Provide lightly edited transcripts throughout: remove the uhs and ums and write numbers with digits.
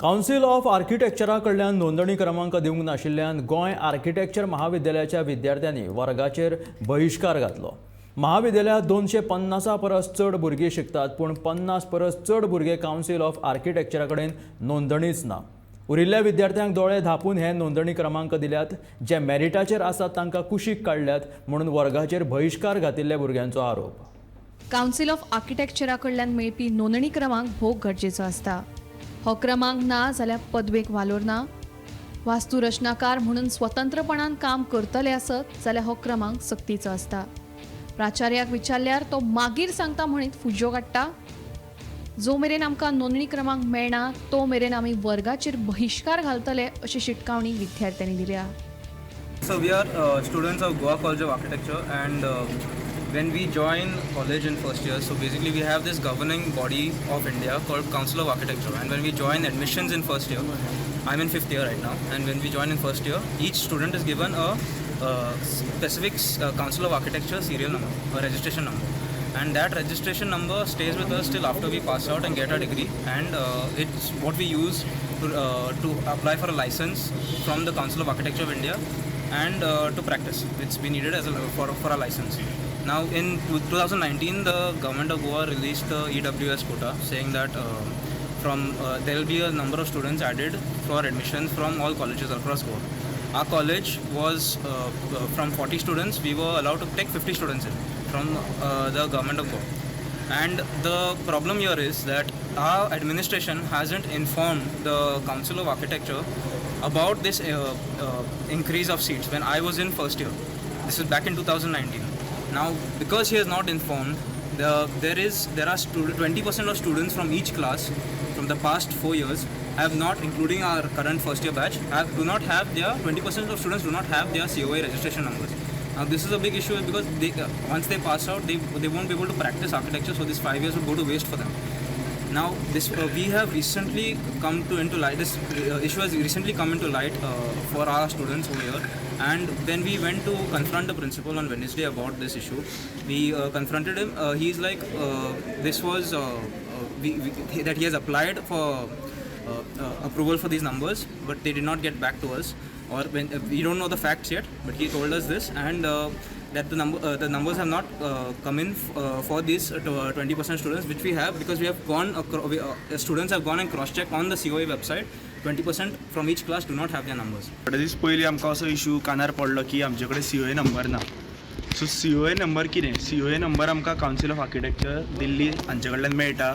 Council of आर्किटेक्चरा कडल्यान नोंदणी क्रमांक दिवंक नाशिल्ल्यान गोंय आर्किटेक्चर महाविद्यालयाच्या विद्यार्थ्यांनी वर्गाचेर बहिश्कार घातलो. महाविद्यालयांत 250 परस चड भुरगीं शिकतात, पूण 50 परस चड भुरगे कावन्सील ऑफ आर्किटेक्चरा कडेन नोंदणीच ना. उरिल्ल्या विद्यार्थ्यांक दोळे धांपून हे नोंदणी क्रमांक दिल्यात. जे मेरिटाचेर आसात तांकां कुशीक काडल्यात म्हणून वर्गाचेर बहिश्कार घातिल्ल्या भुरग्यांचो आरोप. कावन्सील ऑफ आर्किटेक्चरा कडल्यान मेळपी नोंदणी क्रमांक भोव गरजेचो आसता. हो क्रमांक ना जाल्यार पदवेक वालोर ना. वास्तुरचनाकार म्हणून स्वतंत्रपणान काम करतले आसत जाल्यार हो क्रमांक सक्तीचो आसता. प्राचार्याक विचारल्यार तो मागीर सांगता म्हणीत फुज्यो काडटा. जो मेरेन आमकां नोंदणी क्रमांक मेळना तो मेरेन आमी वर्गाचेर बहिश्कार घालतले, अशी शिटकावणी विद्यार्थ्यांनी दिल्या. So we are students of Goa College of Architecture, and when we join college in first year, so basically we have this governing body of India called Council of Architecture, and when we join admissions in first year, I'm in fifth year right now, and when we join in first year, each student is given a specific Council of Architecture serial number, a registration number. And that registration number stays with us till after we pass out and get our degree, and it's what we use to apply for a license from the Council of Architecture of India and to practice. It's been needed as a, for a license. Now, in 2019, the government of Goa released the EWS quota, saying that from there will be a number of students added for admissions from all colleges across Goa. Our college was from 40 students, we were allowed to take 50 students in from the government of Goa. And the problem here is that our administration hasn't informed the Council of Architecture about this increase of seats when I was in first year. This is back in 2019. Now, because he has not informed, there are 20% of students from each class from the past 4 years have not, including our current first year batch, have do not have their 20% of students do not have their COA registration numbers. Now this is a big issue because once they pass out, they won't be able to practice architecture. So this 5 years will go to waste for them. Now this we have recently come to into light. This issue has recently come into light for our students over here. And then we went to confront the principal on Wednesday about this issue. We confronted him. He's like, this was we, that he has applied for approval for these numbers, but they did not get back to us. Or when we don't know the facts yet, but he told us this, and that the numbers have not come in for these 20% students, which we have because we have gone acro- we, students have gone and cross-checked on the COA website. 20% from each class do not have their numbers. थोडे दीस पयलीं आमकां असो issue कानार पडलो की आमचे कडेन सी ओ ए नंबर ना. सो सी ओ ए नंबर कितें? सी ओ ए नंबर आमकां कावन्सील ऑफ आर्किटेक्चर दिल्ली हांचे कडल्यान मेळटा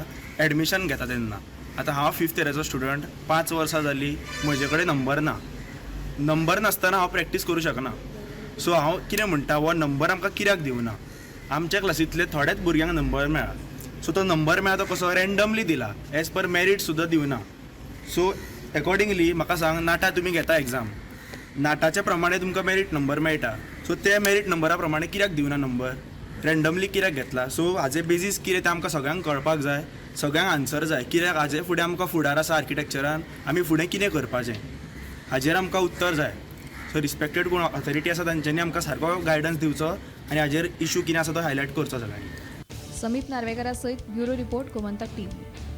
एडमिशन घेता तेन्ना. आतां हांव फिफ्थ इयराचो स्टुडंट, 5 वर्सां जालीं म्हजे कडेन नंबर ना. नंबर नासतना हांव प्रॅक्टीस करूं शकना. सो हांव कितें म्हणटा, हो नंबर आमकां कित्याक दिवना? आमच्या क्लासींतले थोड्याच भुरग्यांक नंबर मेळ्ळा. सो तो नंबर मेळ्ळा तो कसो रँडमली दिला, एज पर मेरीट सुद्दां दिवना. सो एकॉर्डिंगली म्हाका सांग, नाटा तुमी घेता एग्जाम, नाटाच्या प्रमाणे तुमकां मेरीट नंबर मेळटा. सो ते मेरीट नंबरा प्रमाणे कित्याक दिवना नंबर? रँडमली कित्याक घेतला? सो हाजे बेजीस कितें तें आमकां सगळ्यांक कळपाक जाय, सगळ्यांक आन्सर जाय. कित्याक हाजे फुडें आमकां फुडार आसा आर्किटेक्चरान, आमी फुडें कितें करपाचें हाजेर आमकां उत्तर जाय. सो रिस्पेक्टेड कोण ऑथॉरिटी आसा तांच्यांनी आमकां सारको गायडन्स दिवचो आनी हाजेर इशू कितें आसा तो हायलायट करचो सगळ्यांनी. समीप नार्वेकरा सयत ब्युरो रिपोर्ट, गोमंतक टीव्ही.